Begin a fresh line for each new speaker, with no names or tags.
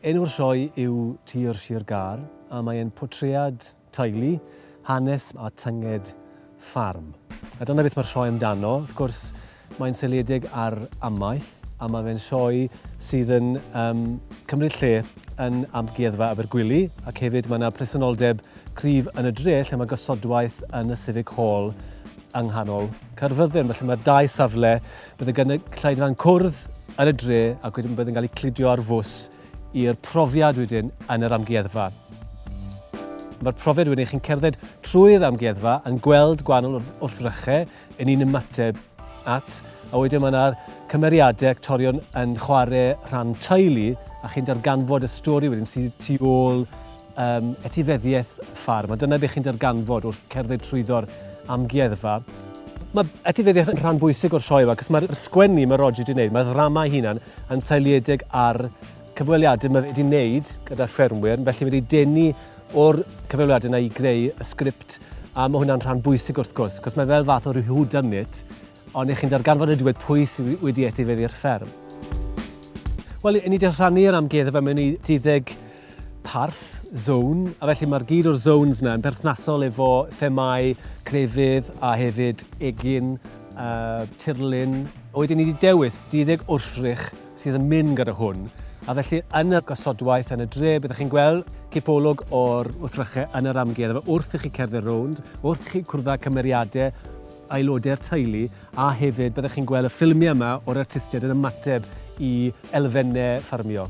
Enw'r sioe yw Tir Sir Gâr a mae e'n portread teulu, hanes a tynged ffarm. A dyna beth mae'r sioe amdano. Wrth gwrs, mae'n seiliedig ar amaeth a mae fe'n sioe sydd yn um, cymryd lle yn Amgueddfa Abergwili ac hefyd mae yna presenoldeb cryf yn y dre lle mae gosodwaith yn y Civic Hall yng nghanol Caerfyrddin. Felly mae'r dau safle, bydd y gynulleidfa'n cwrdd yn y dre ac wedyn bydd yn cael ei cludio ar fws i'r profiad wedyn yn yr amgueddfa. Mae'r profiad wedyn, chi'n cerdded trwy'r amgueddfa yn gweld gwahanol wrthrychau yn un ymateb at, a wedyn mae yna'r cymeriadau, actorion yn chwarae rhan teulu a chi'n darganfod y stori wedyn sydd tu ôl um, etifeddiaeth ffarm, a dyna beth chi'n darganfod wrth cerdded trwyddo'r amgueddfa. Mae etifeddiaeth yn rhan bwysig o'r sioe yma, cos mae'r sgwennu mae Roger wedi wneud, mae'r ddrama ei hunan yn seiliedig ar cyfweliadau mae wedi wneud gyda ffermwyr, felly mae wedi denu o'r cyfweliadau yna i greu y sgript, a mae hwnna'n rhan bwysig wrth gwrs, cos mae fel fath o rhyw whodunit, Ond ych chi'n darganfod yn y diwedd pwy sydd wedi etifeddu'r fferm. Wel, ni wedi rhannu'r amgueddfa mewn i duddeg parth, zone, a felly mae'r gyd o'r zones yna yn perthnasol efo themâu crefydd a hefyd egin, uh, tirlun. A wedyn ni wedi dewis duddeg wrthrych sydd yn mynd gyda hwn. A felly yn y gosodwaith yn y dre, byddwch chi'n gweld cipolwg o'r wrthrychau yn yr amgueddfa wrth i chi cerdded rownd, wrth i chi cwrdd â cymeriadau, aelodau'r teulu a hefyd byddech chi'n gweld y ffilmiau yma o'r artistiaid yn ymateb i elfennau ffarmio.